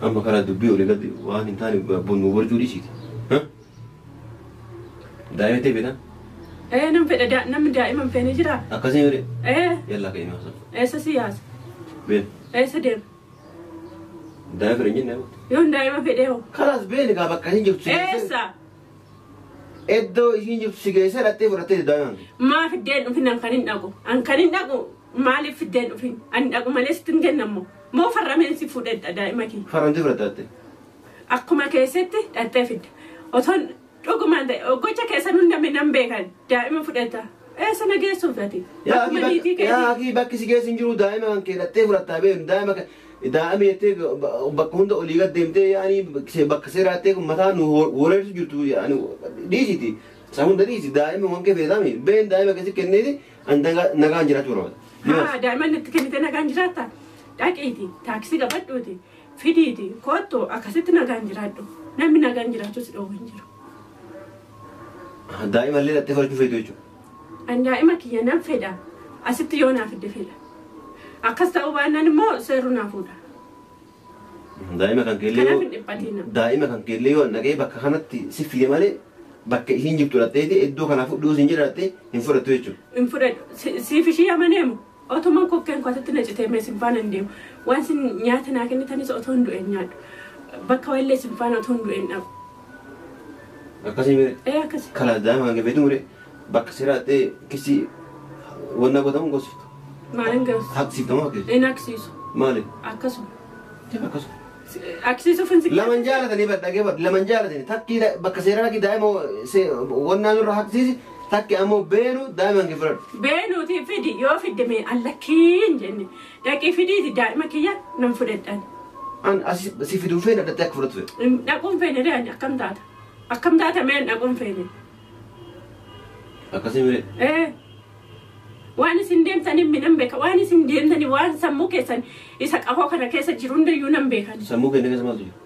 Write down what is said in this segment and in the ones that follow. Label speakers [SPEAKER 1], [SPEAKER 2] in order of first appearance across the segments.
[SPEAKER 1] Amma karaa dubbii olii gadi waan hin taane nu barjuu dhiisiiti. Daa'ima ta'e beektaa?
[SPEAKER 2] Ee nan fedha namni daa'ima hin feene jira.
[SPEAKER 1] Akkasii yoo
[SPEAKER 2] Ee
[SPEAKER 1] yallaa ka'ee maasa.
[SPEAKER 2] eessa si yaasa?
[SPEAKER 1] Been
[SPEAKER 2] Eessa deema?
[SPEAKER 1] daa'ima fedha hin jenne amma.
[SPEAKER 2] Yoon daa'ima fedhee hoo?
[SPEAKER 1] Kalaas beeni kaa bakka isin jirtu si geesse.
[SPEAKER 2] Eessa?
[SPEAKER 1] Iddoo isin jirtu si geesse dhattee fudhattee daa'ima.
[SPEAKER 2] Maa fiddeen dhufin an kan hin dhaqu. An kan hin dhaqu maaliif fiddeen dhufin? An dhaqu malee sitti hin kennammoo. Moo farrameen si fuudhedha daa'ima kee?
[SPEAKER 1] Faramtee fudhatte.
[SPEAKER 2] Akkuma keessatti dhattee fidda. Otoon dhugumaan ta'e gocha keessan hundame nan beekan daa'ima fudhata. Eessa na geessuuf ati? Akkuma niitii
[SPEAKER 1] Yaa
[SPEAKER 2] keetii.
[SPEAKER 1] akii bakki si geessu hin jiru daa'ima kan kee dhattee fudhattaa beenu daa'ima kan daa'ima jettee bakka hunda olii gad deemtee yaani bakka seeraattee mataa nu horeessu jirtu yaani dhiisiti. Isa hunda dhiisi daa'ima waan kee feetami been daa'ima keessi kenneeti an nagaan jiraachuu barbaada.
[SPEAKER 2] Haa daa'ima natti kennite nagaan jiraatta? Dhaqiiti taaksii qabadhuuti fidiiti kottu akkasitti nagaan jiraadhu. Namni nagaan jiraachuu si dhoowwu hin jiru.
[SPEAKER 1] Daa'ima illee dhattee fudhachuu feetu jechuudha.
[SPEAKER 2] An daa'ima kiyya nan fedha. Asitti yoo naa fidde fedha. Akkas ta'uu baannaan immoo seerru naa fuudha.
[SPEAKER 1] Daa'ima kan keellee
[SPEAKER 2] Kanaaf
[SPEAKER 1] yoo
[SPEAKER 2] hin dhiphatina.
[SPEAKER 1] daa'ima kan keellee yoo naqee bakka kanatti si fide malee bakka isiin jirtu dhattee iddoo kanaa fudhuu siin jedha dhattee hin fudhattu jechuudha.
[SPEAKER 2] Hin fudhadhu. Siif ishii amaneemu. Otuma kokkeen koo asitti na citee mee sin faana hin deemu. Waan sin nyaata naa kennitanis otoo hin du'een nyaadhu. Bakka wallee sin faana otoo hin du'een dhabu.
[SPEAKER 1] Akkasii mire.
[SPEAKER 2] Ee akkasi.
[SPEAKER 1] Kala daa'ima kan feetu mure bakka seeraa dhattee kisi wanna godhamu gosiftu.
[SPEAKER 2] Maalin geessu?
[SPEAKER 1] Haqsiiftamu haqsiiftu.
[SPEAKER 2] Hin aksiisu.
[SPEAKER 1] Maali?
[SPEAKER 2] Akkasuma.
[SPEAKER 1] Akkasuma.
[SPEAKER 2] Aksiisuuf hin siqe.
[SPEAKER 1] Laman jaalatanii dhagee laman jaalatanii takki bakka seeraa dhaqi daa'ima wannaa nurra haqsiisi takki ammoo beenu daa'ima kan fudhadhu.
[SPEAKER 2] Beenuuti fidi yoo fidde mee allakkiin hin jenne. Dhaqii fidiiti daa'ima kiyya nan fudhadhaan.
[SPEAKER 1] An asi si fiduu feena dhattee akka fudhattu fedha.
[SPEAKER 2] Dhaquun feene re'ani akkam taata? Akkam taata mee dhaquun feene?
[SPEAKER 1] Akkasii mire.
[SPEAKER 2] Ee. Waan isin deemtanii nan beeka. Waan isin deemtanii waan sammuu keessan isa qafoo kana keessa jiru hundayyuu nan beekan.
[SPEAKER 1] Sammuu keenya keessa maaltu jira?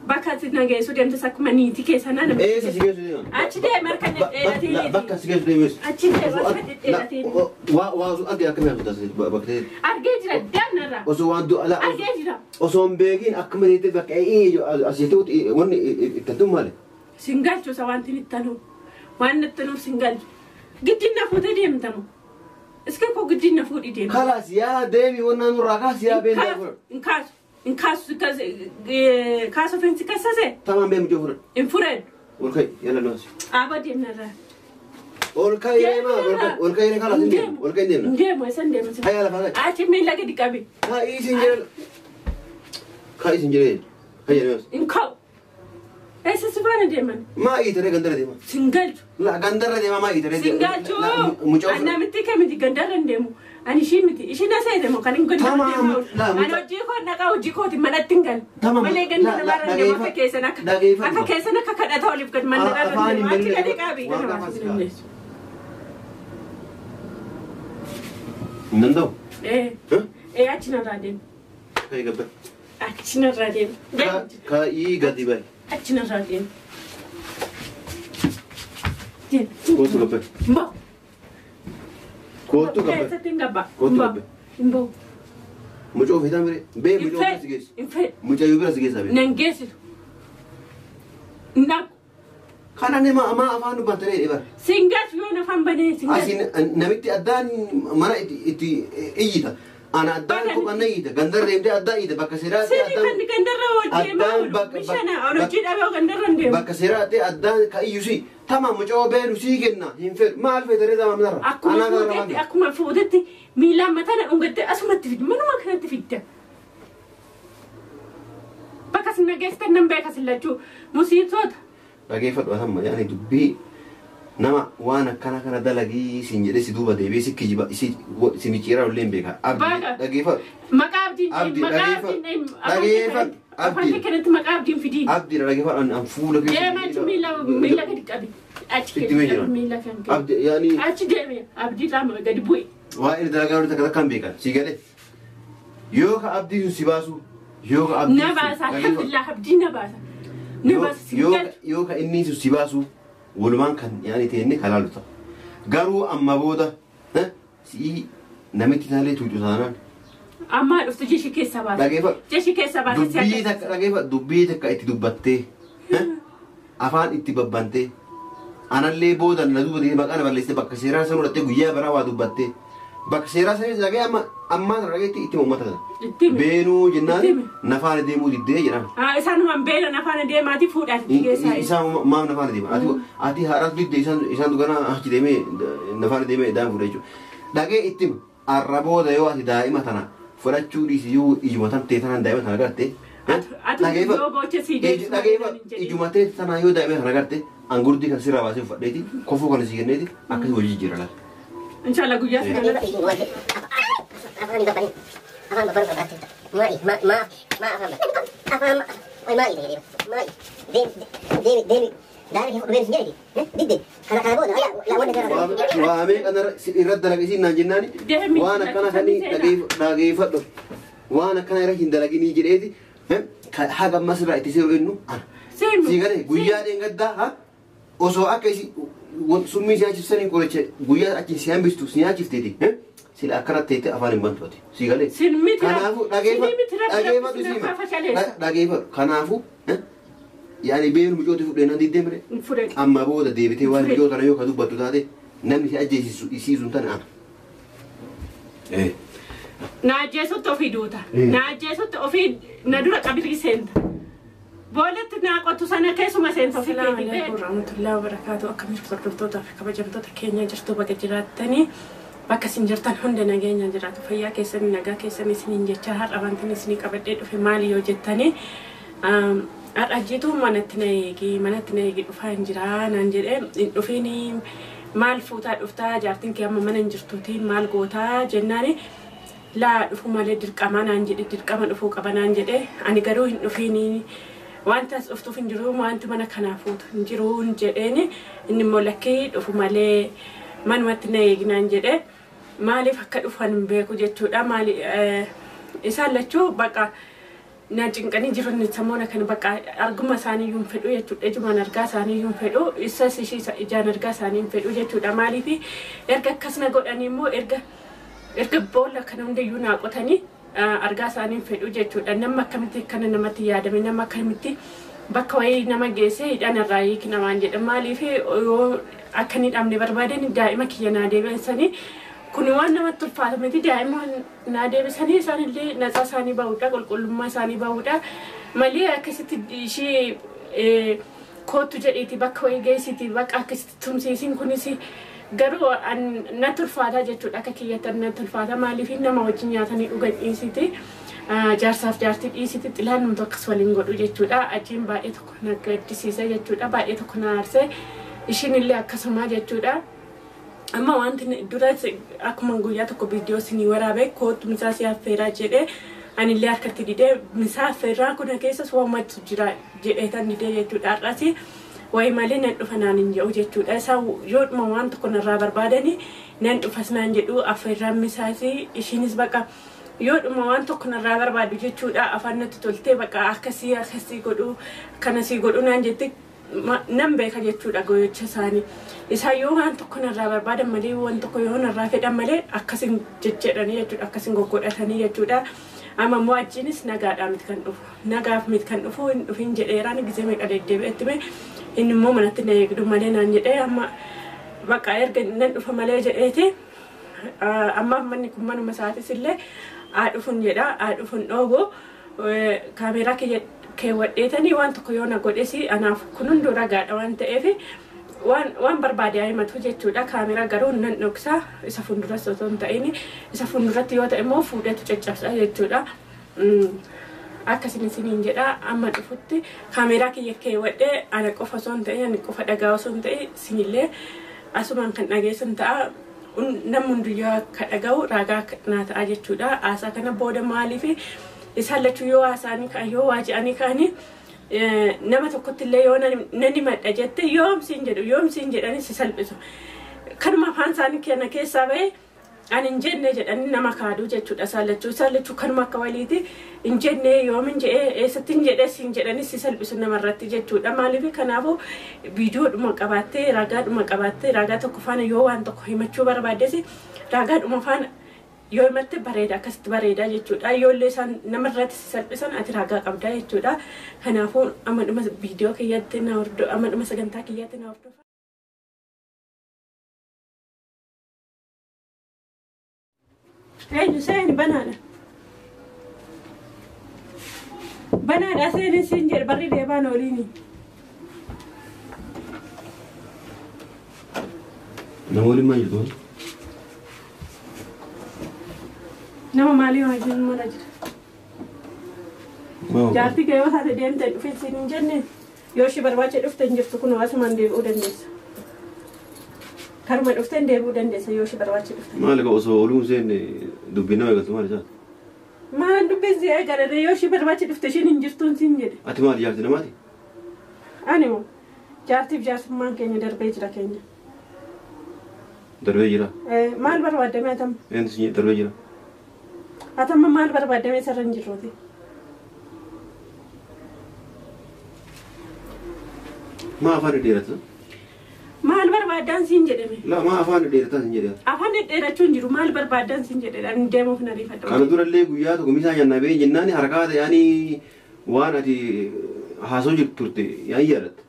[SPEAKER 2] Bakka ati na geessu deemtes akkuma niitii keessa na nama.
[SPEAKER 1] Eessa si geessu deema?
[SPEAKER 2] Achi deema harka dhedheeratiin.
[SPEAKER 1] Bakka si geessu deema eessa?
[SPEAKER 2] Achi deema harka dhedheeratiin.
[SPEAKER 1] Waa waa argee akkamii haasofta bakka ta'e?
[SPEAKER 2] Argee jira daannarra.
[SPEAKER 1] Osoo waan du'a ala
[SPEAKER 2] Argee jira.
[SPEAKER 1] osoo hin beekin akkuma jettee bakka as jettee wanni itti hantu maali?
[SPEAKER 2] Sin galchu isa wanti itti aanu. Waan itti anuuf sin galchu. Giddiin na fuutee deemtamu. Iska koo giddiin na fuudhii deemta.
[SPEAKER 1] Kalaas yaa deemi wannaan nurraa kaas yaa been daa fudhadhu.
[SPEAKER 2] Hin kaasu. Hin kaasu. Kaasuuf hin si kassase.
[SPEAKER 1] Tamaan bee mucoo fudhadhu.
[SPEAKER 2] Hin fudhadhu.
[SPEAKER 1] Ol ka'i yalla nuus.
[SPEAKER 2] Aaba deemnarraa.
[SPEAKER 1] Ol ka'i deema ol ka'i kalaas hin deemu ol ka'i hin deemna.
[SPEAKER 2] Hin deemu eessa hin deemu.
[SPEAKER 1] Hayya lafa ka'i.
[SPEAKER 2] Achi miila gadi qabi.
[SPEAKER 1] Ka'i isin jedhe. Ka'i isin jedhe. Hayya nuus.
[SPEAKER 2] Hin ka'u. Eessa si faana deeman?
[SPEAKER 1] Maa iitaree gandarra deema.
[SPEAKER 2] Sin galchu.
[SPEAKER 1] La gandarra deema maa iitaree
[SPEAKER 2] Sin galchu.
[SPEAKER 1] Mucoo
[SPEAKER 2] Ani namitti kee miti gandarra hin deemu. Ani ishii miti. Ishiin as eedemo kan hin gandarra
[SPEAKER 1] Tamam,
[SPEAKER 2] deemu.
[SPEAKER 1] la,
[SPEAKER 2] Ani
[SPEAKER 1] mucaa-
[SPEAKER 2] hojii koo dhaqaa hojii kooti manatti hin galu.
[SPEAKER 1] Tamam,
[SPEAKER 2] Malee ganda
[SPEAKER 1] la, la,
[SPEAKER 2] namaarra hin deemu akka
[SPEAKER 1] dhageeffa-
[SPEAKER 2] keessan akka
[SPEAKER 1] dhageeffadhu.
[SPEAKER 2] akka keessan akka kadhata oliif gad mandarra
[SPEAKER 1] Afaan
[SPEAKER 2] hin
[SPEAKER 1] hin
[SPEAKER 2] deemu. Achi
[SPEAKER 1] banne-
[SPEAKER 2] gadi qaabii
[SPEAKER 1] waan
[SPEAKER 2] kana
[SPEAKER 1] gaafa
[SPEAKER 2] baasuu
[SPEAKER 1] si kaa'u.
[SPEAKER 2] dandeessu.
[SPEAKER 1] Hin danda'u.
[SPEAKER 2] Ee ee achi narraa deemu.
[SPEAKER 1] Ka'i gabba.
[SPEAKER 2] Achi narraa deemu. Deemu.
[SPEAKER 1] Ka'ii gadi bahi.
[SPEAKER 2] Achi narraa deemu. Deemu.
[SPEAKER 1] Kootu gabba.
[SPEAKER 2] Hin ba'u.
[SPEAKER 1] Kootu gabba.
[SPEAKER 2] Keessatti hin gabba.
[SPEAKER 1] Kootu
[SPEAKER 2] Hin ba'u.
[SPEAKER 1] gabba.
[SPEAKER 2] Hin ba'u.
[SPEAKER 1] Mucoo ofiitaa mire. Bee
[SPEAKER 2] Hin
[SPEAKER 1] mucoo bira si
[SPEAKER 2] fedhu.
[SPEAKER 1] geessu.
[SPEAKER 2] Hin fedhu.
[SPEAKER 1] Mucayyuu bira si geessa bee.
[SPEAKER 2] Nan geessitu. Hin dhaqu.
[SPEAKER 1] Kana nama amaa afaan dubbatanii dheebar.
[SPEAKER 2] Sin galchu yoo nafaan banee sin galchu.
[SPEAKER 1] Asiin namitti addaan mana itti iyyita. Ana addaan kophanna iyyita. Gandarra deemtee addaan iyyita. Bakka seeraa
[SPEAKER 2] Sini kan gandarra hojii
[SPEAKER 1] Addaan
[SPEAKER 2] maa
[SPEAKER 1] bakka-
[SPEAKER 2] bishana
[SPEAKER 1] bakka-
[SPEAKER 2] hojii dhabee gandarra hin deemu.
[SPEAKER 1] bakka seeraa addaan ka iyyu si. Tama mucoo beenu sii kenna hin fedhu. Maal feetaree tama narra.
[SPEAKER 2] Akkuma fuutetti akkuma fuutetti miilaan mataa na dhungattee asumatti fiddi manuma kanatti fidda. Bakka sin nageessitan nan beeka sin lachuu musiitoota.
[SPEAKER 1] Dhageeffadhu asamma yaani dubbii nama waan akkana kana dalagii siin jedhee si duuba deebi'ee si kijiba si si micciiraa illee hin beeka. Abdii
[SPEAKER 2] Baga.
[SPEAKER 1] dhageeffadhu.
[SPEAKER 2] Maqaa abdiin
[SPEAKER 1] Abdii,
[SPEAKER 2] maqaa
[SPEAKER 1] dhageeffadhu.
[SPEAKER 2] abdiin
[SPEAKER 1] Dhageeffadhu.
[SPEAKER 2] afaan
[SPEAKER 1] Abdii.
[SPEAKER 2] kee kanatti maqaa abdiin fidii.
[SPEAKER 1] Abdii dhageeffadhu an fuula keessa.
[SPEAKER 2] Deema achi miila miila gadi qabi. Achi
[SPEAKER 1] Itti
[SPEAKER 2] gadi
[SPEAKER 1] mee
[SPEAKER 2] qabi
[SPEAKER 1] jira.
[SPEAKER 2] miila kan kee.
[SPEAKER 1] Abdii yaani
[SPEAKER 2] Achi deeme abdii lama gadi bu'i.
[SPEAKER 1] waa'ee dalagaa walitti akka takkaan beekan si galee. Yoo ka abdii sun si baasu yoo ka abdii
[SPEAKER 2] Na
[SPEAKER 1] sun
[SPEAKER 2] baasa
[SPEAKER 1] dhageeffadhu.
[SPEAKER 2] alhamdulillah abdii na baasa. Na baasa si
[SPEAKER 1] Yoo
[SPEAKER 2] galchu.
[SPEAKER 1] yoo ka inni sun si baasu walumaan kan yaani teenne kalaalu ta'a. Garuu amma booda si'ii namitti taalee tuucu taanaan
[SPEAKER 2] Amma dhuftu jeshi keessa baase.
[SPEAKER 1] Dhageeffadhu.
[SPEAKER 2] Jeshi keessa baase si
[SPEAKER 1] Dubbii takka dhageeffadhu. Dubbii takka itti dubbattee afaan itti babbantee anallee booda na duuba deemee maqaa na balleessitee bakka seeraa sana fudhattee guyyaa biraa waa dubbattee bakka seeraa sanis dhagee amma ammaa sana dhageetti itti uummata sana.
[SPEAKER 2] Itti himi.
[SPEAKER 1] Beenuu jennaan
[SPEAKER 2] Itti himi.
[SPEAKER 1] nafaana deemuu diddee jedhaan.
[SPEAKER 2] Isaanumaan beelan afaan deemaati fuudhaati geessaa.
[SPEAKER 1] Isaan maaf nafaana deema? Ati haadhaatu didde isaan ganaa achi deemee nafaana deemee daa'ima fuudha jechuudha. Dhagee itti hima. Arra booda yoo ati daa'ima tana fudhachuu dhiisi yoo ijuma tan ta'e tanaan daa'ima tana garte.
[SPEAKER 2] Atu yoo booche sii deebisu
[SPEAKER 1] Dhageeffadhu.
[SPEAKER 2] hin jedhin.
[SPEAKER 1] Ijuma ta'e tanaan yoo daa'ima tana garte angurdii kan sirraa baasee uffadheeti kofoo kana sii kenneeti akkasii hojii jira laata.
[SPEAKER 2] Inshallah guyyaa sana
[SPEAKER 1] Waamee kanarra irratti dalagisiin naan jennaani
[SPEAKER 2] Deemi,
[SPEAKER 1] waan akkana kanii dhageeffadhu waan akkana irra hin dalaginii jedheeti haga ammas irraa itti seeru innu ana.
[SPEAKER 2] Seenu.
[SPEAKER 1] Sii galee guyyaa dheengaddaa ha osoo akka isi summii si nyaachifsanii qoricha guyyaa achi si hambistu si nyaachifteeti sila akkana teette afaan hin bantu ati sii galee.
[SPEAKER 2] Sin miti
[SPEAKER 1] Kanaafuu dhageeffadhu
[SPEAKER 2] sin
[SPEAKER 1] siima
[SPEAKER 2] fashaleessa.
[SPEAKER 1] dhageeffadhu kanaafuu yaani beenu mucooti fudhee nan diddee mire.
[SPEAKER 2] Fudhadhu.
[SPEAKER 1] Amma booda deebitee waan mijoota kana yoo ka dubbattu taate namni si ajjeesisu isiisu hin taane ana.
[SPEAKER 2] Na ajjeesutti ofii duuta. Na ajjeesutti ofii na dura qabirii seenta. Boolatti naa qottu sana keessuma seenta ofii keetii beeku. Warahmatullahi wabarakaatu. Akkam jirtu hordoftoota fi kabajamtoota keenya jirtu bakka jiraattanii bakka isin jirtan hunda nageenya jiraatu fayyaa keessanii nagaa keessanii isiniin jecha har'a wanti isinii qabadhee dhufe maali yoo jettanii har'a ajjeetu manatti na eegi dhufaa hin jiraa naan jedhee hin dhufiin maal fuutaa dhuftaa jaartiin kee amma mana hin jirtuutiin maal gootaa jennaani laa dhufu malee dirqama naan jedhe dirqama dhufuu qaba naan jedhe ani garuu hin dhufiin wanta as dhuftuuf hin jiru wanti mana kanaa fuutu hin jiru hin jedheeni inni immoo lakkee dhufu malee manumatti na eegi naan jedhe maaliif akka dhufan hin beeku jechuudha maali isaan lachuu baqa na cinqanii jiran samoona kana baqa arguma isaanii iyyuu hin fedhu jechuudha ijumaan argaa isaanii iyyuu hin fedhu isas ishii ijaan argaa isaanii hin fedhu jechuudha maaliif erga akkas na godhanii immoo erga boolla kana hundayyuu naa qotanii argaa isaanii hin fedhu jechuudha nama akkamitti akkana namatti yaadame nama akkamitti bakka wayii nama geesse hidhaan irraa hiiki namaan jedha maaliif yoo akka hin hidhamne barbaadan daa'ima kiyya naa deebisanii kun waan namatti ulfaatu miti daa'ima naa deebisanii isaanillee natsaa isaanii bahuudha qulqullummaa isaanii bahuudha malee akkasitti ishee kootu jedheeti bakka wayii geessiti bakka akkasitti tumsiisin kunis garuu natti ulfaataa jechuudha akka kiyyatti natti ulfaata maaliif nama wajjin nyaatanii dhugan dhiisiti jaarsaaf jaartii dhiisiti xilaan namtu akkas waliin godhu jechuudha achiin baay'ee tokko na gaddisiisa jechuudha baay'ee tokko na aarse ishiin illee akkasuma jechuudha. Amma wanti dura akkuma guyyaa tokko viidiyoo isinii waraabe kootu misaa si affeeraa jedhee anillee harkatti didee misaa affeeraa kuna keessas waamatu jira jedhee tan didee jechuudha har'as wayi malee nan dhufa naan hin jedhu jechuudha isaan yoodhuma waan tokko narraa barbaadanii nan dhufas naan jedhu affeerraan misaas ishiinis baqa yoodhuma waan tokko narraa barbaadu jechuudha afaan natti toltee baqa akkasii akkasii godhu akkanasii godhu naan jette nan beeka jechuudha goyocha isaanii isaan yoo waan tokko narraa barbaadan malee waan tokko yoo narraa fedhan malee akkasin jejjedhanii jechuudha akkasin goggodhatanii jechuudha amma immoo achiinis nagaadhaa miti kan dhufu nagaaf miti kan dhufu hin dhufin jedheeraan gisee meeqa deddeebi'etti mee inni immoo manatti na eegdu malee naan jedhee amma bakka erga nan dhufa malee jedheeti amma manni kun manuma isaatis illee haa dhufun jedha haa dhufun dhoobu kaameeraa kiyya keewwadheetanii waan tokko yoo na godhes anaaf kun hunduu ragaadha waan ta'eef waan barbaade haa himatu jechuudha kaameeraa garuu nan dhoksa isa fuulduras otoo hin ta'in isa fuulduratti yoo ta'e immoo fuudheetu caccabsa jechuudha. Akkasin isiniin jedha amma dhufutti kaameeraa kiyya keewwadhee ana qofa osoo hin ta'in ani qofa dhagaa osoo hin ta'in isinillee asumaan kan dhageessan ta'a namni hunduyyuu akka dhaga'u ragaa naa ta'a jechuudha. Haasaa kana booda maaliif isaan lachuu yoo haasa'anii ka'an yoo waa je'anii ka'anii nama tokkotti illee yoo nan himadha jette yoomsiin jedhu yoomsiin jedhanii si salphisu. Kanuma afaan isaanii kana keessaa bahe ani hin jenne jedhanii nama kaaduu jechuudha isaan lachuu isaan lachuu kanuma akka waliiti hin jenne yoomin jedhee eessatti hin jedhee siin jedhanii si salphisu namarratti jechuudha. Maaliif kanaafuu viidiyoodhuma qabaattee ragaadhuma qabaattee ragaa tokko faana yoo waan tokko himachuu barbaaddes ragaadhuma faana Yoo himatte bareeda akkasitti bareeda jechuudha. Yoo illee isaan namarratti si salphisan ati ragaa qabda jechuudha. Kanaafuu amma dhuma viidiyoo kiyyatti na hordo amma dhuma sagantaa kiyyatti na hordofa. Eenyu seeni banaadha. Banaadha seeni siin jedhe barri deebaan oliini.
[SPEAKER 1] Nama waliin maal jirtu?
[SPEAKER 2] Nama maalii wajjin mara jira. Jaartii kee yoo taate deemtee dhufin siin hin jenne yoo ishee barbaacha dhufte hin jirtu kun asumaan deebi'uu dandeessa. Karuma dhufteen deebi'uu dandeessa yoo ishee barbaacha dhufte.
[SPEAKER 1] Maali osoo oluun seenne dubbiin nama eegaltu maal isaati?
[SPEAKER 2] Maal dubbiin si eegalee yoo ishee barbaacha dhufte isheen hin jirtuun siin jedhe.
[SPEAKER 1] Ati maali jaartii namaati?
[SPEAKER 2] Ani moo jaartiif jaarsummaan keenya darbee jira keenya.
[SPEAKER 1] Darbee jira.
[SPEAKER 2] Maal barbaaddame atam?
[SPEAKER 1] Eenyu darbee jira?
[SPEAKER 2] Atamma maal barbaaddame sarara hin jirruuti?
[SPEAKER 1] Maa afaan dheerata?
[SPEAKER 2] Maal barbaaddaan siin jedhame?
[SPEAKER 1] La maa afaan dheerata siin jedhe.
[SPEAKER 2] Afaan dheerachuu hin jiru maal barbaaddaan siin jedhe ani deemuuf na riifadha.
[SPEAKER 1] Kana durallee guyyaa tokko misaa nyaannaa bee jennaan harkaa yaani waan ati haasoo jirtu turte yaani yaadatta.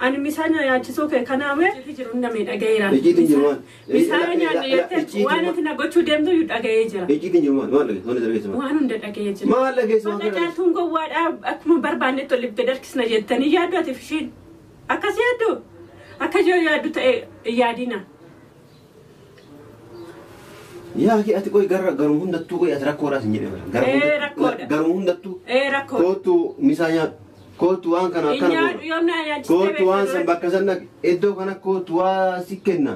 [SPEAKER 2] Ani misaa nyaachisuu kee kanaame jiru hunda dhagayeera.
[SPEAKER 1] Icciitiin jiru maal?
[SPEAKER 2] Misaa nyaanne jettee waan ati na gochuu deemtu dhagayee jira.
[SPEAKER 1] Icciitiin jiru maal? Maal dhageessa? Wanni dhageessa maal?
[SPEAKER 2] Waan hunda dhagayee jira.
[SPEAKER 1] Maal dhageessa?
[SPEAKER 2] Bakka caaltuun gowwaadhaa akkuma barbaannetti oliif gad harkisna jettanii yaaddu ati ishiin. Akkas yaaddu? Akka yoo yaaddu ta'e yaadina.
[SPEAKER 1] Yaa kee ati qoy garuu hundattuu qoy ati rakkoodhaas hin jedhe bara. Garuu hundattuu.
[SPEAKER 2] Rakkoodha.
[SPEAKER 1] Kootu misaa nyaadhu. Kootu waan kana akkana godhu. Kootu waan san bakka san dhaqi. Iddoo kana kootu waa si kenna.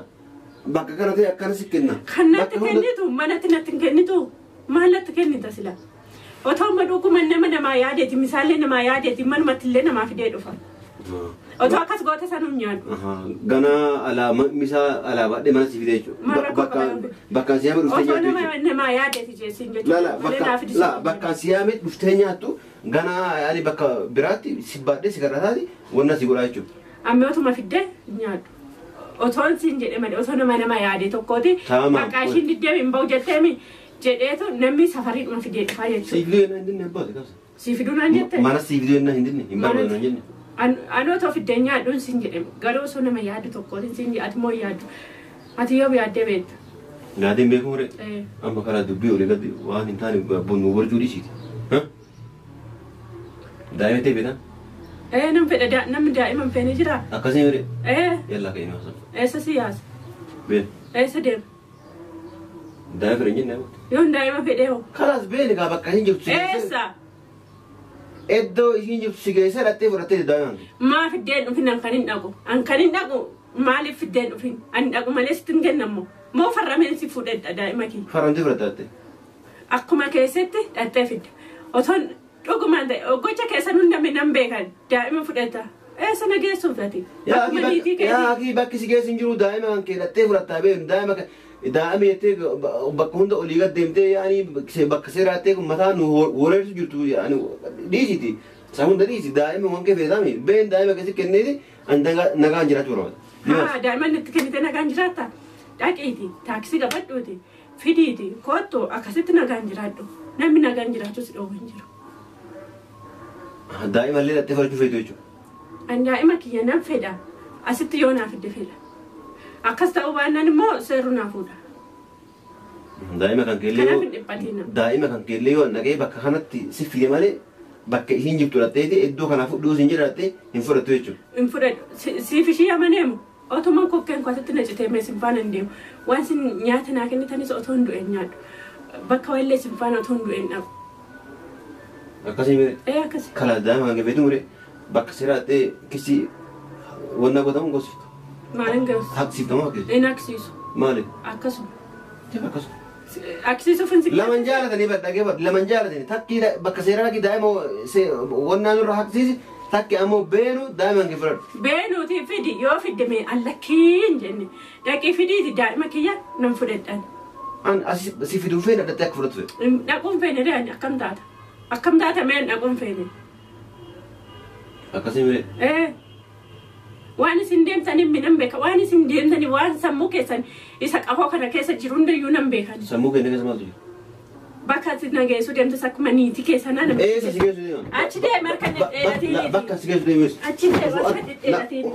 [SPEAKER 1] Bakka kana ta'e akkana si kenna.
[SPEAKER 2] Kan natti kennitu manatti natti hin kennitu maal natti kennita sila. Otoo amma dhuguma nama namaa yaadeeti misaallee namaa yaadeeti manumatti illee namaa fidee dhufa. Otoo akkas goota sanuu hin nyaadhu.
[SPEAKER 1] Ganaa alaa misaa alaa baadhee mana si fidee jechuudha. Bakka si yaame dhuftee nyaattu
[SPEAKER 2] jechuudha. Otoo nama namaa yaadeeti jechuun jechuudha.
[SPEAKER 1] La bakka si yaame dhuftee nyaattu ganaa yaani bakka biraatti si baadhee si kadhataati wanna si godhaa jechuudha.
[SPEAKER 2] Amma otuma fiddee nyaadhu. Otoon siin jedhe malee otoo nama nama yaade tokkooti. Bakka ishiin diddeemi hin bahu jetteemi jedheetu namni safariidhuma fidee dhufaa jechuudha.
[SPEAKER 1] Si fiduu hin dinne abbaate qabsa.
[SPEAKER 2] Si fiduu naan jette?
[SPEAKER 1] Mana si fiduu hin dinne hin barbaadu naan jenne.
[SPEAKER 2] Ani otoo fiddee nyaadhuun siin jedhe garuu osoo nama yaadu tokkootiin siin jedhe ati moo yaaddu ati yoo yaaddee beekta.
[SPEAKER 1] Yaadeen beeku mure amma karaa dubbii olii gadi waan hin taane nu barjuu dhiisiiti. Daa'ima ta'e beektaa?
[SPEAKER 2] Nam fedha namni daa'ima hin feene jira.
[SPEAKER 1] Akkasii mure? Yallaa ka'ee haasa'u.
[SPEAKER 2] Eessa si yaasa?
[SPEAKER 1] Been.
[SPEAKER 2] Eessa deema?
[SPEAKER 1] Daa'ima fedhe hin jenne.
[SPEAKER 2] Yoo daa'ima fedhee hoo?
[SPEAKER 1] Kalaas beeni kaa bakka hin jirtu.
[SPEAKER 2] Eessa?
[SPEAKER 1] Iddoo ishiin jirtu si geessee dhattee fudhattee daa'ima.
[SPEAKER 2] Maa fiddeen dhufin an kan hin dhaqu. An kan hin dhaqu maaliif fiddeen dhufin? An dhaqu malee sitti hin kennammoo. Moo farrameen si fuudhedha daa'ima kiyya.
[SPEAKER 1] Farramtee fudhatte dhattee?
[SPEAKER 2] Akkuma keessatti dhattee fidda. Otoon dhugumaan ta'e gocha keessan hundame nan beekan daa'ima fudhata. Eessa na geessuuf ati?
[SPEAKER 1] Yaa akii bakki si geessu hin jiru daa'ima kan kee dhattee fudhattaa beeknu daa'ima daa'ima jettee bakka hunda olii gad deemtee yaani bakka seeraattee mataa nu wareersu jirtu yaani dhiisiti. Isaa hunda dhiisi daa'ima waan kee feetami been daa'ima keessi kenneeti ani nagaan jiraachuu barbaada.
[SPEAKER 2] Haa daa'ima itti kennite nagaan jiraatta? Dhaqiiti taaksii qabadhuuti fidiiti kottu akkasitti nagaan jiraadhu namni nagaan jiraachuu si dhoowwu hin jiru.
[SPEAKER 1] Daa'ima illee dhattee fudhachuu feetu jechuudha.
[SPEAKER 2] Ani daa'ima kiyya nan fedha asitti yoo naaf fidde fedha. Akkas ta'uu baannaan immoo seerru naa fuudha.
[SPEAKER 1] Daa'ima kan keellee yoo daa'ima kan keellee yoo dhaqee bakka kanatti si fide malee bakka ishiin jirtu dhatteeti iddoo kanaa fudhuu siin jedha dhattee hin fudhattu jechuudha.
[SPEAKER 2] Hin fudhadhu siif ishii amaneemu otumaan kokkeen koo asitti na citee mee sin faana hin deemu waan sin nyaata naa kennitanis otoo hin du'e hin nyaadhu bakka wallee sin faana otoo hin du'e hin dhabu.
[SPEAKER 1] Akkasii mire?
[SPEAKER 2] Akkasii.
[SPEAKER 1] Kalaas daa'ima kan feetu mire bakka seeraa dhattee kisi wanna godhamu goosiftu.
[SPEAKER 2] Maalin geessu?
[SPEAKER 1] Haqsiiftamoo haqsiiftu?
[SPEAKER 2] Hin haqsiisu.
[SPEAKER 1] Maali?
[SPEAKER 2] Akkasuma.
[SPEAKER 1] Akkasuma.
[SPEAKER 2] Haqsiisuuf hin siqaa.
[SPEAKER 1] Laman jaalatanii dhagee laman jaalatanii takki bakka seeraa dhaqi daa'ima wannaa nurra haqsiisi takki ammoo beenu daa'ima hin fudhadhu.
[SPEAKER 2] Beenuuti fidi yoo fidde mee allakkiin jenne dhaqii fidiiti daa'ima kiyya nan fudhadhan.
[SPEAKER 1] An si fiduu feene dhattee akka fudhattu fedhe.
[SPEAKER 2] Dhaquun feene dha akkam taata? Akkam taata mee dhaquun feene?
[SPEAKER 1] Akkasii mire?
[SPEAKER 2] Waan isin deemtaniin nan beeka. Waan isin deemtanii waan sammuu keessan isa qafoo kana keessa jiru hundayyuu nan beekan.
[SPEAKER 1] Sammuu keenya keessa maaltu jira?
[SPEAKER 2] Bakka ati na geessu deemtes akkuma niitii keessa na nama.
[SPEAKER 1] Eessa si geessu deema?
[SPEAKER 2] Achi deema harka dhedheeratiin.
[SPEAKER 1] Bakka si geessu deemes.
[SPEAKER 2] Achi deema harka dhedheeratiin.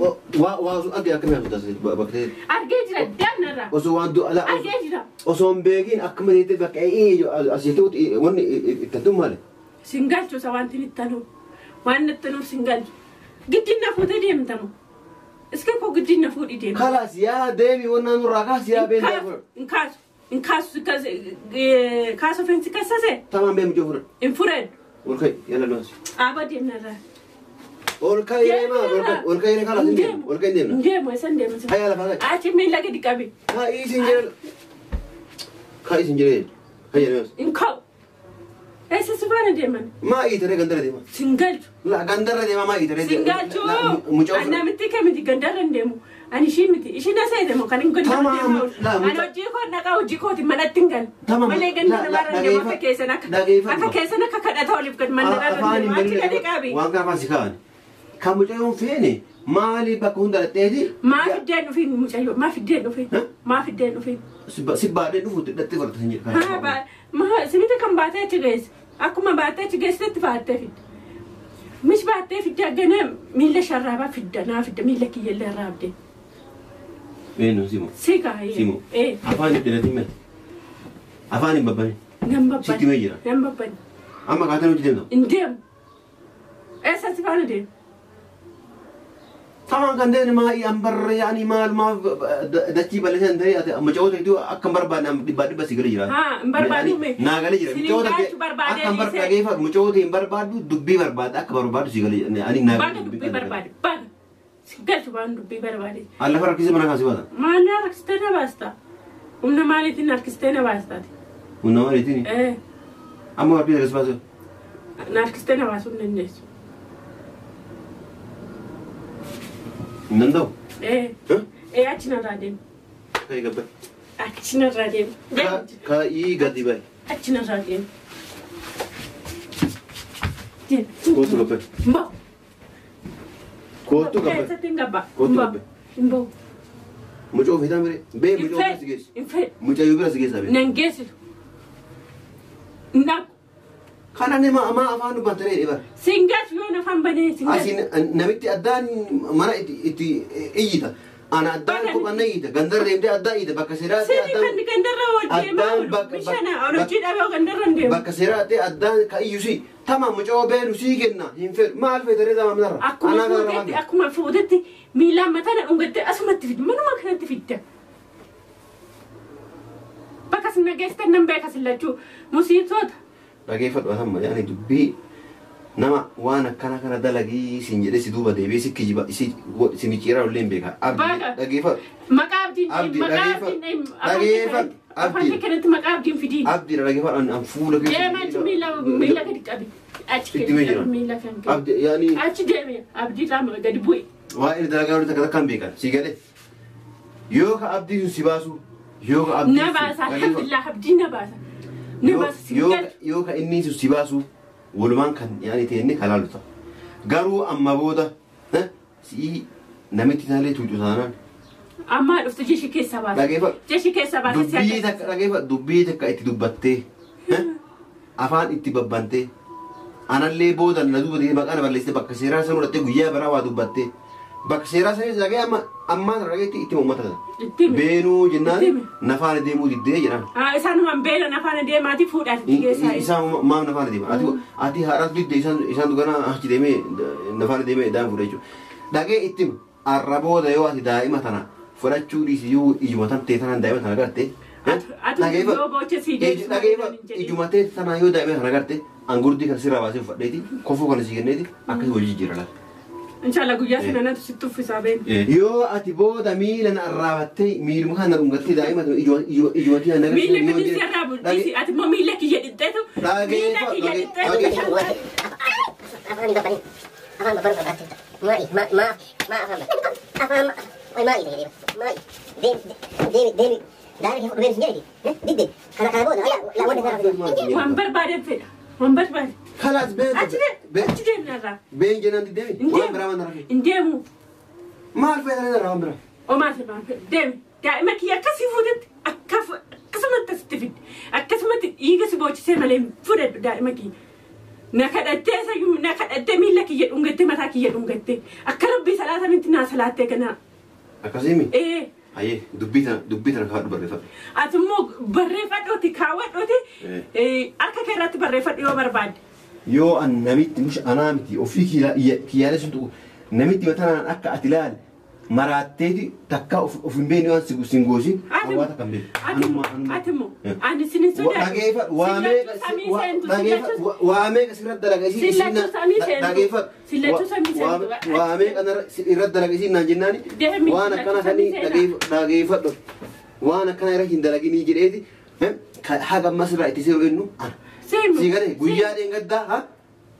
[SPEAKER 1] Waa waa osoo argee akkamii haasofta bakka ta'e.
[SPEAKER 2] Argee jira deemnarra.
[SPEAKER 1] Osoo waan du'a
[SPEAKER 2] Argee jira.
[SPEAKER 1] Osoo hin beekin akkuma jettee bakka as jettee wanni itti adduun maali?
[SPEAKER 2] Sin galchu isa wanti itti anuuf. Waan itti anuuf sin galchu. Giddiin na fuutee deemtamu. Iska koo giddiin na fuudhii deemta.
[SPEAKER 1] Kalaas yaa deemi wannaan nurraa kaas yaa been
[SPEAKER 2] Hin kaasu. Hin kaasu kaasu fensi kassase.
[SPEAKER 1] Tamaan bee mucoo fudhadhu.
[SPEAKER 2] Hin fudhadhu.
[SPEAKER 1] Ol ka'i yalla du'as.
[SPEAKER 2] Aaba deemnarraa.
[SPEAKER 1] Ol ka'i deema ol ka'i kalaas hin deemu ol ka'i hin deemna.
[SPEAKER 2] Hin deemu eessa hin deemu.
[SPEAKER 1] Hayya lafaa ka'i.
[SPEAKER 2] Achi miila gadi qabi.
[SPEAKER 1] Ka'i isin jedhe. Ka'i isin jedhe. Hayya du'as.
[SPEAKER 2] Hin ka'u. Eessa si faana deeman?
[SPEAKER 1] Maa iitaree gandarra deema.
[SPEAKER 2] Sin galchu.
[SPEAKER 1] La gandarra deema maa iitaree.
[SPEAKER 2] Sin galchu.
[SPEAKER 1] Mucoo
[SPEAKER 2] Ani namitti kee miti gandarra hin deemu. Ani ishii miti. Ishii na seete moo kan hin gandarra deemu. Ani hojii koo dhaqaa hojii kooti manatti hin galu. Malee ganda namarra hin deemu akka keessan akka akka keessan akka kadhata oliif gad mandarra hin deemu. Achi gadi qabi.
[SPEAKER 1] Waan kana afaan si kaa'an. Kan mucayyoon feene maali bakka hunda dhaqxeeti.
[SPEAKER 2] Maa fiddeen dhufiin mucayyoo maa fiddeen dhufiin maa fiddeen dhufiin.
[SPEAKER 1] Si baadhee dhufuutti dhaqxee fudhata hin jedhu.
[SPEAKER 2] Haa maa simiti kan baatee achi geesse akkuma baatee achi geessetti baattee fidde. Mis baattee fidde gana miila sharraabaa fidda naa fidda miila kiyyallee raabde.
[SPEAKER 1] Eenyu Simo?
[SPEAKER 2] Si kaa'ee.
[SPEAKER 1] Simo. Afaan hin dheeratin miti. Afaan hin babbanin.
[SPEAKER 2] Nan babban.
[SPEAKER 1] Sitti mee jira?
[SPEAKER 2] Nan babban.
[SPEAKER 1] Amma kaatee hojii deemta?
[SPEAKER 2] Hin deemu. Eessa si faana deemu?
[SPEAKER 1] Tamaan kan deemne maa an barre yaani maal maaf dachii balleessan ta'e ati mucaa iddoo akka hin barbaadne dhibbaa dhibba si galee jira.
[SPEAKER 2] Haa hin barbaadu mee?
[SPEAKER 1] Naa galee jira.
[SPEAKER 2] Sinin galchu barbaadee
[SPEAKER 1] Akka hin barbaadne mucaa hin barbaaddu dubbii barbaadda akka barbaaddu si galee jira. Ani naa
[SPEAKER 2] Baga dubbii barbaade baga. Si galchu waan dubbii barbaade.
[SPEAKER 1] Alla lafa rakkisee mana kaasii baata.
[SPEAKER 2] Maal harkistee na baasta? Humna maaliitiin harkistee na baastaati?
[SPEAKER 1] Humna maaliitiin?
[SPEAKER 2] Ee.
[SPEAKER 1] Amma harkisee akkas baasee?
[SPEAKER 2] Na harkistee na baasuu hin dandeessu.
[SPEAKER 1] Hin danda'u?
[SPEAKER 2] Ee. Ee achi narraa deemi.
[SPEAKER 1] Ka'i gabbe.
[SPEAKER 2] Achi narraa deemi.
[SPEAKER 1] Ka'ii gadi ba'i.
[SPEAKER 2] Achi narraa deemi. Deemi.
[SPEAKER 1] Kootu gabbe.
[SPEAKER 2] Hin ba'u.
[SPEAKER 1] Kootu gabbe.
[SPEAKER 2] Eessatti hin gabba.
[SPEAKER 1] Kootu gabbe.
[SPEAKER 2] Hin ba'u.
[SPEAKER 1] Mucaa ofiitaan bire. Bee mucaa bira si geessu.
[SPEAKER 2] Hin fedhu.
[SPEAKER 1] Mucayyuu bira si geessa bee.
[SPEAKER 2] Nan geessitu. Hin dhaqu.
[SPEAKER 1] Kana nama maa afaan dubbatanii dha bara.
[SPEAKER 2] Sin galchu yoo afaan banee sin galchu.
[SPEAKER 1] Asiin namitti addaan mana itti iyyita. Ana addaan kophanna iyyita. Gandarra deemtee addaan iyyita. Bakka seeraa
[SPEAKER 2] Sini kan gandarra deemaa oolu. Bishaan hojii dhabee gandarra hin deemu.
[SPEAKER 1] Bakka seeraa ta'e addaan ka iyyu si. Tama mucaa beenu sii kenna hin fedhu. Maal feetaree tama manarra.
[SPEAKER 2] Akkuma fuutetti miilaan mataa na dhungattee asumatti fidde manuma kanatti fidda. Bakka sin nageessitan nan beeka sin lachuu musiibsoota.
[SPEAKER 1] Dhageeffadhu amma yaani dubbii nama waan akkana kana dalagii sin jedhee si duuba deebi'ee si kijiba si si micciiraa illee hin beeka. Abdii dhageeffadhu.
[SPEAKER 2] Maqaa abdiin maqaa abdiin
[SPEAKER 1] dhageeffadhu.
[SPEAKER 2] Afaan kee kanatti maqaa abdiin fidiin.
[SPEAKER 1] Abdii dhageeffadhu an fuula
[SPEAKER 2] keessa. Deema achi miila gadi qabi. Achi keessa miila kan kee.
[SPEAKER 1] Abdii yaani.
[SPEAKER 2] Achi deeme abdii lama gadi bu'e.
[SPEAKER 1] Waa'ee dalagaa walitti takka takkaan beekan si galee. Yoo ka abdii sun si baasu yoo ka abdii.
[SPEAKER 2] Na baasa alhamdulillah abdii na baasa.
[SPEAKER 1] Yoo ka inni sun si baasu walumaan kan yaani ta'e kalaalu ta'a. Garuu amma booda si'i namitti taalee tuutu taanaan.
[SPEAKER 2] Amma dhufte jeshi keessa baasa.
[SPEAKER 1] Dhageeffadhu.
[SPEAKER 2] Jeshi keessa baasa.
[SPEAKER 1] Dubbii takka dhageeffadhu dubbii takka itti dubbattee afaan itti babbantee anallee booda na duuba deemee maqaa na balleessitee bakka seeraa sana fudhattee guyyaa biraa waa dubbattee bakka seeraa sana dhagee amma ammaa sana dhageetti itti uummata kana. Beenuu jennaan nafaana deemuu diddee jedhaan.
[SPEAKER 2] Isaanumaan beena nafaana deemaati fuudhaati geessaa.
[SPEAKER 1] Isaan maaf nafaana deema? Ati haadhaatu didde isaan dhuganaa achi deemee nafaana deemee daa'ima fuudha jechuudha. Dhagee itti arra booda yoo ati daa'ima tana fudhachuu dhiisi yoo ijuma tan ta'e tanaan daa'ima tana garte. Dhageeffa ijuma ta'e tanaan yoo daa'ima tana garte angurdii kan sirraa baasee uffadheeti kofoo kana si kenneeti akkasii wal jijjiira laata.
[SPEAKER 2] Inshallah guyyaa sana natu sitti uffisaa beenu.
[SPEAKER 1] Yoo ati booda miila na arraabattee miiluma kana dhungattee daa'ima ijuma ta'e na
[SPEAKER 2] Miila kan si arraabu dhiisi ati immoo miila kiyya dhixxeetu. Miila kiyya dhixxeetu.
[SPEAKER 3] Afaan babbanin afaan babbanin barbaachisa. Maa'i maa maa afaan afaan maa'i maa'i deemi deemi deemi daa'ima kee fudhu beenu sin jedhe didde kana kana booda wanta sana
[SPEAKER 2] Waan barbaadeen fedha. Waan barbaade.
[SPEAKER 1] Kalaas been
[SPEAKER 2] Achi deemnarraa.
[SPEAKER 1] Been jennaan diddeemi. Waan biraa waan rafee.
[SPEAKER 2] Hin deemu.
[SPEAKER 1] Maal fayyadamee irraa waan biraa?
[SPEAKER 2] Omaa sirraan fedhu. Deemi. Daa'ima kiyya akkasii fuutetti akkasumatti asitti fidde. Akkasumatti dhiiga si boochisee malee fudhadhu daa'ima kiyya. Na kadhattee sayyuu na kadhattee miila kiyya dhungattee mataa kiyya dhungattee akka rabbii salaatamitti naa salaattee kanaa.
[SPEAKER 1] Akkasiimi?
[SPEAKER 2] Ee.
[SPEAKER 1] Hayyee dubbii tana kaadhu barreeffadhu.
[SPEAKER 2] Ati immoo barreeffadhuuti kaawwadhuuti harka kee irratti barreeffadhu yoo barbaadde.
[SPEAKER 1] Yoo an namitti mush anaa miti ofii kiyyaalee sun tuqu namitti matanaan akka ati ilaali maraatteeti takka of hin beekne waan si hin goosin hawaasa kan beeku.
[SPEAKER 2] Ati immoo ani sin hin sodaatu.
[SPEAKER 1] Waa meeqa sirratti dalaga isii dhageeffadhu. Waa meeqa irratti dalaga isii naan jennaani waan akkana sanii dhageeffadhu. Waan akkana irra hin dalaginii jedheeti haga ammas irraa itti seeru ennu ana. Si galee guyyaa dheengaddaa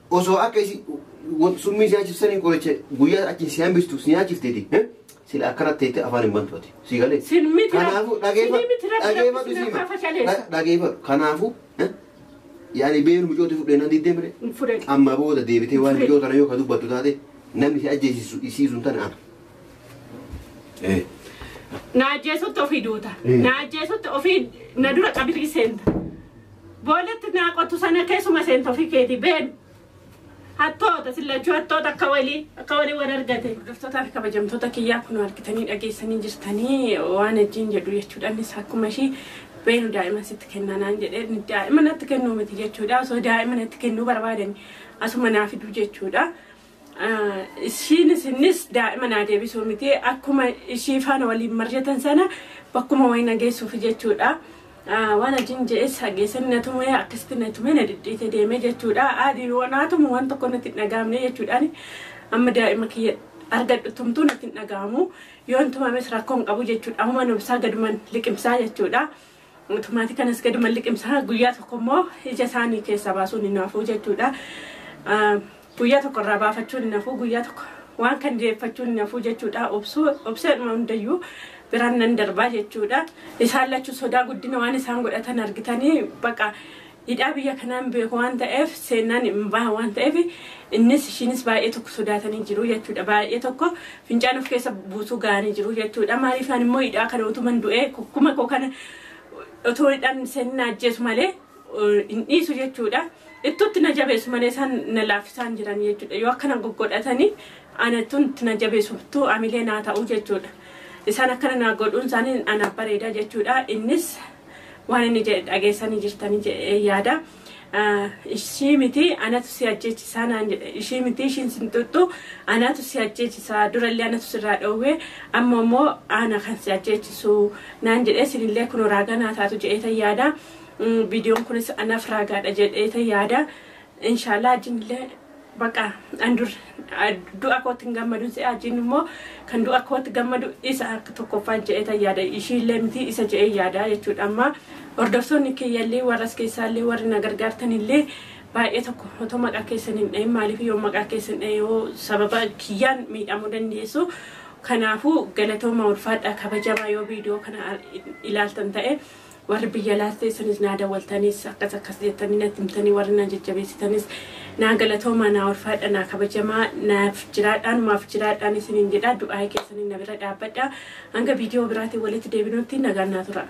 [SPEAKER 1] osoo akka isi summii si nyaachifsanii qoricha guyyaa achi si hambistu si nyaachifteeti. Sila akkana teete afaan hin bantu ati. Si galee. Kanaafuu dhageeffadhu siima. Dhageeffadhu kanaafuu yaani beenu mucooti fudhee nan diddee mire. Amma booda deebitee waan mucoo tana yoo ka dubbattu taate namni si ajjeesisu isii sun tana ana.
[SPEAKER 2] Na ajjeesutti ofii duuta. Na ajjeesutti ofii na dura qabirii seenta. Booletti naa qotu sana keessuma seenta ofii keetii beenu. Hattoota sillachuu hattoota akka walii wal argate. Hordoftoota fi kabajamtoota kiyyaa kun argitanii dhageessanii jirtanii waan wajjin jedhu jechuudha. Innis akkuma ishii beenu daa'ima sitti kennaa naan jedhee daa'ima natti kennuu miti jechuudha. Osoo daa'ima natti kennuu barbaadan asuma naa fiduu jechuudha. Ishiinis innis daa'ima naa deebisuu miti akkuma ishii faana waliin marjatan sana bakkuma wayii nageessuuf jechuudha. Waan ajiin jedhes hageessan na tumee akkasitti na tumee na dhidhiite deemee jechuudha. Adii naa tumu waan tokko natti hin dhagaamne jechuudhaan amma daa'ima kiyya argadhu tumtuu natti hin dhagaamu. Yoon tumames rakkoo hin qabu jechuudha. Amma nobsaa gaduman liqimsaa jechuudha. Tumaatii kanas gaduman liqimsaa guyyaa tokko immoo ija isaanii keessaa baasuun hin hafu jechuudha. Guyyaa tokko irraa baafachuun hin hafu guyyaa tokko waan kan deeffachuun hin hafu jechuudha. Obseedhuma hundayyuu biraan nan darbaa jechuudha. Isaan lachuu sodaa guddina waan isaan godhatan argitanii baqa hidhaa biyya kanaan beeku waan ta'eef seenaan hin baha waan ta'eef innis ishiinis baay'ee tokko sodaatanii jiru jechuudha. Baay'ee tokko fincaan of keessa buusuu ga'anii jiru jechuudha. Maaliif ani immoo hidhaa kana utuman du'ee kukkuma koo kana otoo hidhaan seenaa ajjeesu malee hin dhiisu jechuudha. Ittuutti na jabeessu malee isaan na laaffisaan jiran jechuudha. Yoo akkana goggodhatanii anattuun itti na jabeessuftuu amilee naa ta'u jechuudha. Isaan akkana naa godhuun isaanii anaaf bareeda jechuudha. Innis waan inni jedhe dhageessanii jirtanii jedhee yaada. Ishii miti anatu si ajjeechisaa naan jedhe. Ishii miti ishiin sin tuttu anatu si ajjeechisaa durallee anatu sirraa dhoowwe amma immoo ana kan si ajjeechisu naan jedhe sinillee kun raagaa naa taatu jedhee yaada. Viidiyoon kunis anaaf raagaadha jedhee yaada. Inshaallah ajjinillee baqa andur du'a kootti hin gammadu se'a ajjiin immoo kan du'a kootti gammadu isa harka tokkoffaa jedhee yaada. Ishiillee miti isa jedhee yaada jechuudha. Amma hordoftoonni kiyyallee warras keessaallee warri na gargaartanillee baay'ee tokko otoo maqaa keessan hin dhahin maaliif yoo maqaa keessan dhahe yoo sababa kiyyaan miidhamuu dandeessu. Kanaafuu galatooma ulfaadhaa kabajamaa yoo viidiyoo kana ilaaltan ta'e warri biyya laasteessanis naa dawwaltanis akkas akkas jettanii natti himtanii warri na jajjabeessitanis naa galatooma naa ulfaadha naa kabajamaa naaf jiraadhaan maaf jiraadhaan isiniin jedha. Du'aa keessanii na bira dhaabbadha. Hanga viidiyoo biraatiin walitti deebinutti nagaan naa tura.